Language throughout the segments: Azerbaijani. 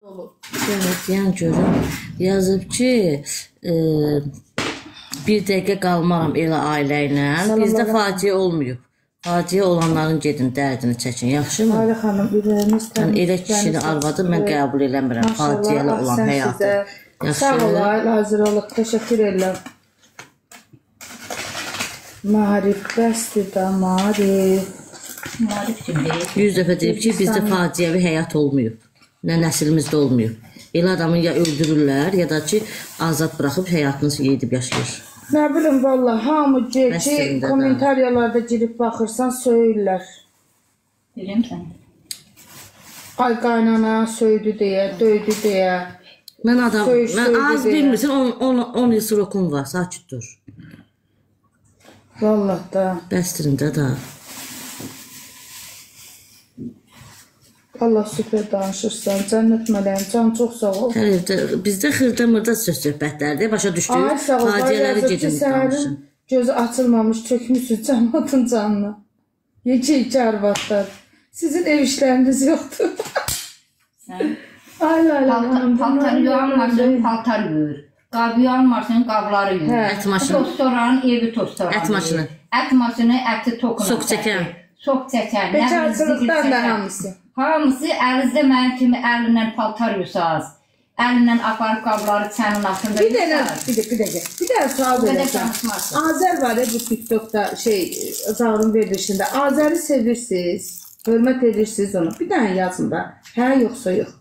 Evet, yəni görüm. Yazıb ki, bir dəqiqə qalmaram elə ailə ilə. Bizdə faciə olmayıb. Faciə olanların gedin dərdini çəkin, yaxşımı? Ailə xanım, ürəyimiz təmiz. Yəni elə kişini, arvadı mən qəbul eləmirəm. Faciəli olan həyatı. Sağ ol, hazır olub. Təşəkkür edirəm. Maarif bəsdir da, maarif. Maarif kimdir? 100 dəfə deyib ki, bizdə faciəvi həyat olmayıb. Nə nəslimizdə olmayıb. Elə adamı ya öldürürlər, ya da ki, azad buraxıb həyatını yedib yaşayır. Nə bilim, vallah, hamı deyir ki, kommentariyalarda girib baxırsan, söyürlər. Bilirəm sən. Ay qaynana söydü deyə, döydü deyə. Mən adam, mən az bilmirsən, 10 il srokum var, sakit dur. Vallah da. Bəsdirin də da. Allah süper danışırsan, cənnət mələyim, can çox sağ ol. Hər evdə, bizdə xırda-mırda söz söhbətlərdir, başa düşdük. Ay sağ ol, faciələri gedin danışın. Gözü açılmamış, çökmüşsünüz cəmatın canına. Yekə iki arvadlar. Sizin ev işləriniz yoxdur. Sən? Ay Layla xanım. Paltar yuyan maşın, paltar yuyur. Qab yuyan maşın, qabları yuyur. Ət maşını. Tostoranın evi tostoranı. Ət maşını. Ət maşını, əti tokuna. Sok çəkən. Sok çəkən. Bekarçılıqdan da hamısı. Hamısı əlinizdə mənim kimi əlindən paltar yusaz, əlindən aparıb qabları çənin altında yusaz. Bir dəqiqə, bir dənə sual verəcəm. Azər var ya bu TikTokda Zaurun verilişində. Azəri sevirsiniz, hörmət edirsiniz onu. Bir dənə yazın da, hə yoxsa yox.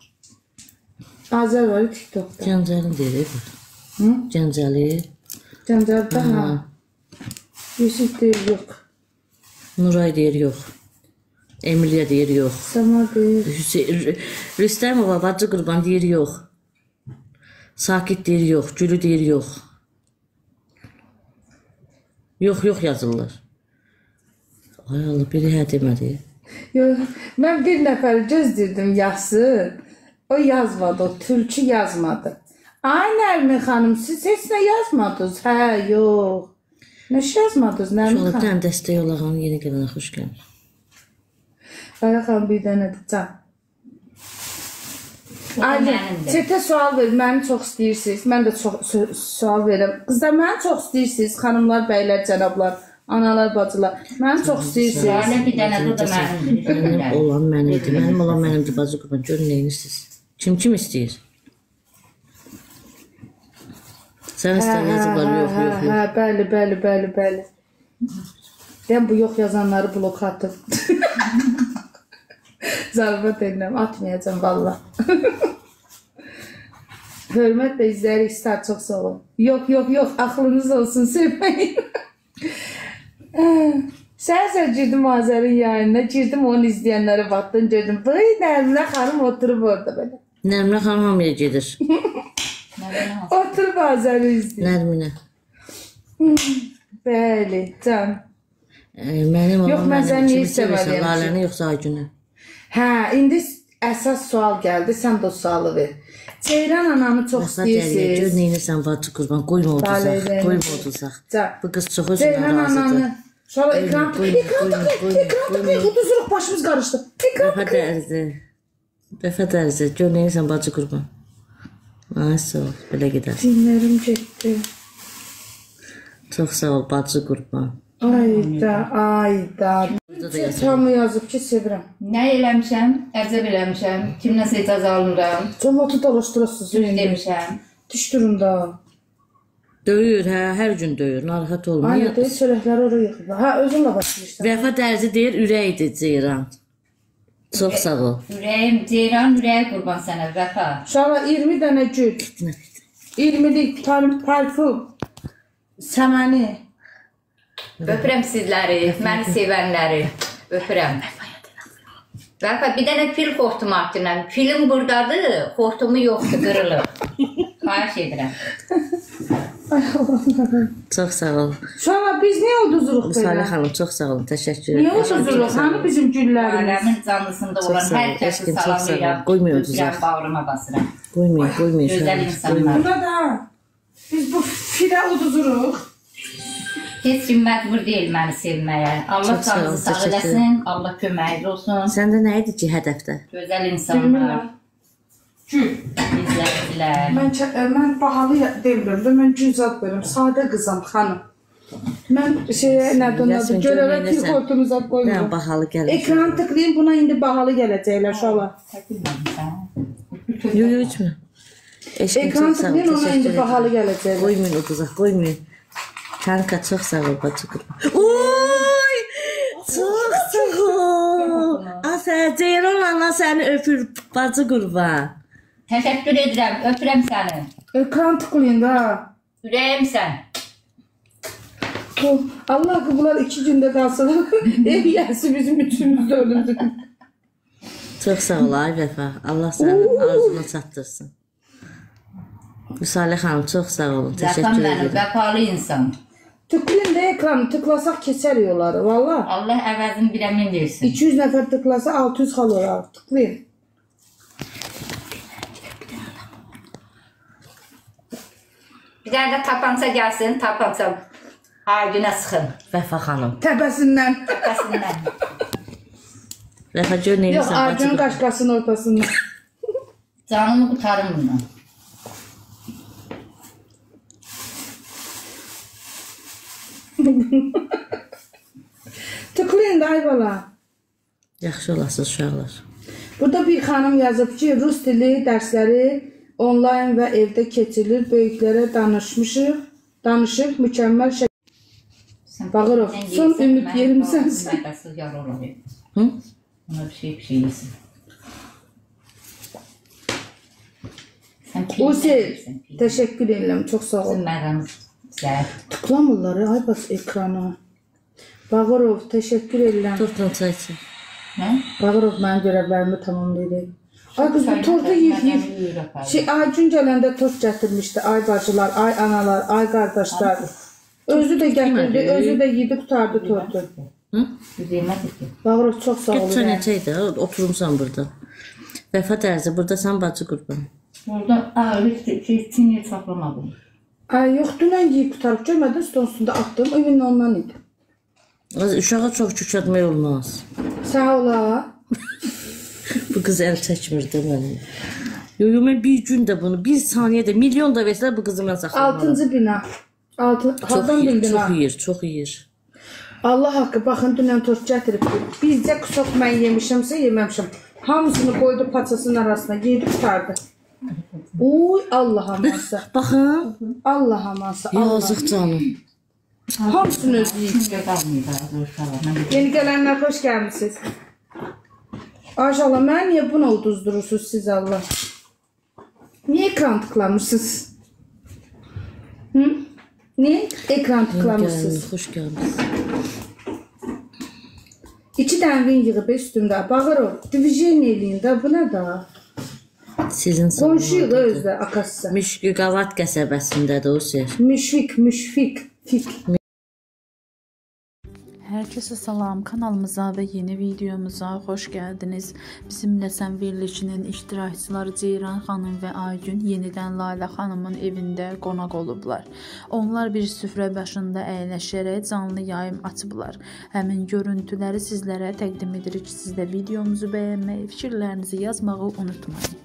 Azər var ya TikTokda. Gəncəli deyir. Gəncəli. Gəncəli də hə. Yusuf deyir yox. Nuray deyir yox. Emiliya deyir yox. Səma deyir. Rüstəmova bacı qurban deyir yox. Sakit deyir yox. Gülü deyir yox. Yox, yox yazırlar. Ay Allah, biri hə demədi. Yox, mən bir nəfəri gözləyirdim yazsın. O yazmadı, o tülkü yazmadı. Ay Nərmin xanım, siz heç nə yazmadınız? Hə, yox. Nə şey yazmadınız Nərmin xanım? Şola, bir dənə dəstək olağın, yeni gələnə xoş gəlin. Ay xanım, bir dənədir, can. Aydın, çetə sual ver, məni çox istəyirsiniz. Mən də çox sual verirəm. Qızlar, məni çox istəyirsiniz, xanımlar, bəylər, cənablar, analar, bacılar. Məni çox istəyirsiniz. Ailə bir dənədir, o da mənimdir. Mənim olan mənimdir, mənim olan mənimdir, bacı qurban. Görün, neyinirsiniz? Kim kim istəyir? Sən istər yazıblar, yox, yox, yox. Hə, bəli, bəli, bəli, bəli. Deyəm, bu yox yazanları bloka atıb. Zarafat edirəm, atmayacam valla. Hörmətlə izləyirik, star, çox sağ olun. Yox, yox, yox, axlınız olsun, sevməyin. Səhər-səhər girdim Azərin yayınına, girdim onu izləyənlərə baxdım, gördüm. Vay, Nərminə xanım oturub orada belə. Nərminə xanım hamıya gedir. Oturub Azəri izləyir. Nərminə. Bəli, can. Mənim yox, mən səni niyə istəməliyəm? Laləni yoxsa Aygünü? Hə, indi əsas sual gəldi, sən də o sualı ver. Ceyran ananı çox istəyirsiniz. Gör, neynirsən bacı qurban, qoyma oduzaq, qoyma oduzaq. Bu qız çox özünə razıdır. Şala, ekran tıklayın, uduzuruq, başımız qarışdı. Vəfa dərzi, vəfa dərzi, gör, neynirsən bacı qurban. Ay, sağ ol, belə gedər. Dinlərim getdi. Çox sağ ol, bacı qurban. Ayda, ayda. Hamı yazıb ki, sevirəm. Nə eləmişəm? Əcəb eləmişəm. Kimdənsə icazə almıram. Cəmatı dolaşdırasınız. Düz demişəm. Düş durun da. Döyür, hə, hər gün döyür. Narahat olma. Aynen, deyir, çörəkləri oraya yıxıb. Hə, özünlə başlayırsan. Vəfa dərzi deyir, ürəkdir Ceyran. Çox sağ ol. Ürəyim, Ceyran, ürəyi qurban sənə, Vəfa. Uşaqlar, 20 dənə gül. 20-lik parfüm, səməni. Öpürəm sizləri, məni sevənləri. Öpürəm. Vəfa, bir dənə fil xortumu atdılar. Filim buradadır, xortumu yoxdur, qırılır. Xahiş edirəm. Çox sağ ol. Uşaqlar, biz niyə uduzuruq belə? Salih xanım, çox sağ olun, təşəkkür edirəm. Niyə uduzuruq? Hanı bizim güllərimiz? Aləmin canlısında olan hər kəsi salamlayıram. Qoymayın uduzaq. Öpürəm, bağrıma basıram. Qoymayın, qoymayın. Gözəl insanlar. Buna da biz bu filə uduzuruq. Heç kim məcbur deyil məni sevməyə. Allah canınızı sağ eləsin, Allah köməyiniz olsun. Səndə nə idi ki hədəfdə? Gözəl insanlar. Gül. İzləyicilər. Mən bahalı demirəm də, mən gül zad verirəm. Sadə qızam xanım. Mən şeyə nədir onun adı? Görevə fil xortumu zad qoymuram. Nə bahalı gəlir. Ekranı tıklayın, buna indi bahalı gələcəklər uşaqlar. Yox, yox, içmə. Ekranı tıklayın, ona indi bahalı gələcəklər. Qoymayın o qıza, qoymayın. Kanka çox sağ ol bacı qurban. Oy! Çox sağ ol. Asa, Ceyran ana səni öpür bacı qurban. Təşəkkür edirəm, öpürəm səni. Ekran tıklayın da. Ürəyimsən. Allah haqqı bunlar 2 gündə qalsın. Ev yiyəsi bizim üçümüzdə ölümdür. Çox sağ ol ay Vəfa. Allah sənin arzuna çatdırsın. Vüsalə xanım çox sağ olun. Təşəkkür edirəm. Vəfalı insan. Tıklayın da ekranı, tıklasaq keçərik onları, valla. Allah əvəzini birəmin versin. 200 nəfər tıklasa 600 xal olar. Tıklayın. Bir dənə də tapança gəlsin, tapança Aygünə sıxın. Vəfa xanım. Təpəsindən. Təpəsindən. Vəfa gör neyini Yox, Aygünün qaşqasının ortasından. Canımı qurtarım bundan. Tıklayın da ay bala. Yaxşı olasınız uşaqlar. Burada bir xanım yazıb ki, Rus dili dərsləri onlayn və evdə keçirilir. Böyüklərə danışmışıq, danışıq mükəmməl şəkildə. Bağırov, son ümid yerim sənsən. Hı? Ona bir şey yesin. Usel, təşəkkür edirəm, çox sağ ol. Tıklamırlar, ay bas ekrana. Bağırov, təşəkkür edirəm. Tortla çay için. Nə? Bağırov mənim görevlərimi tamamlayır. Ay qız, bu tortu yiyib. Aygün gələndə tort gətirmişdi. Ay bacılar, ay analar, ay qardaşlar. Özü də gətirdi, özü də yedi, qurtardı tortu. Bağırov, çox sağ olun. Get çay neçə idi, oturumsan burada. Vəfa dərzi, burada sən bacı qurban. Burada, çinli saxlamadım. Ay, yox, dünən yiyib qurtarıb görmədin, stolun üstündə atdım, ümidlə ondan idi. Uşağa çox kükətmək olmaz. Sağ ola. Bu qız əl çəkmir də mənim. Yo, yo, mən bir gün də bunu, bir saniyə də, milyon da versələr bu qızı mən saxlamaram. 6-cı bina. Hardan bildin ha? Çox yeyir, çox yeyir. Allah haqqı, baxın, dünən tort gətirib. Bircə qusaq mən yemişəmsə, yeməmişəm. Hamısını qoydu paçasının arasına, yedi qurtardı. Uy, Allah amansa. Baxın. Allah amansa. Yazıq canım. Hamısını özü yiyir. Yeni gələnlər, xoş gəlmişsiniz. Ayşallah, mənə niyə bunu uduzdurursunuz siz Allah? Niyə ekran tıklamışsınız? Hı? Niyə ekran tıklamışsınız? Xoş gəlmişsiniz. 2 dənə vin yığıb üstümdə. Bağırov, divijeni eləyin də, bu nə da? Sizin Qonşuyuq özdə, akası. Müşfiqavat qəsəbəsindədir o şey. Müşfiq, müşfiq, fik. Herkese salam, kanalımıza ve yeni videomuza hoş geldiniz. Bizimle Sən verilişinin iştirakçıları Ceyran xanım ve Aygün yeniden Lalə xanımın evində qonaq olublar. Onlar bir süfrə başında əyləşərək canlı yayım açıblar. Həmin görüntüləri sizlərə təqdim edirik. Siz də videomuzu bəyənməyi, fikirlərinizi yazmağı unutmayın.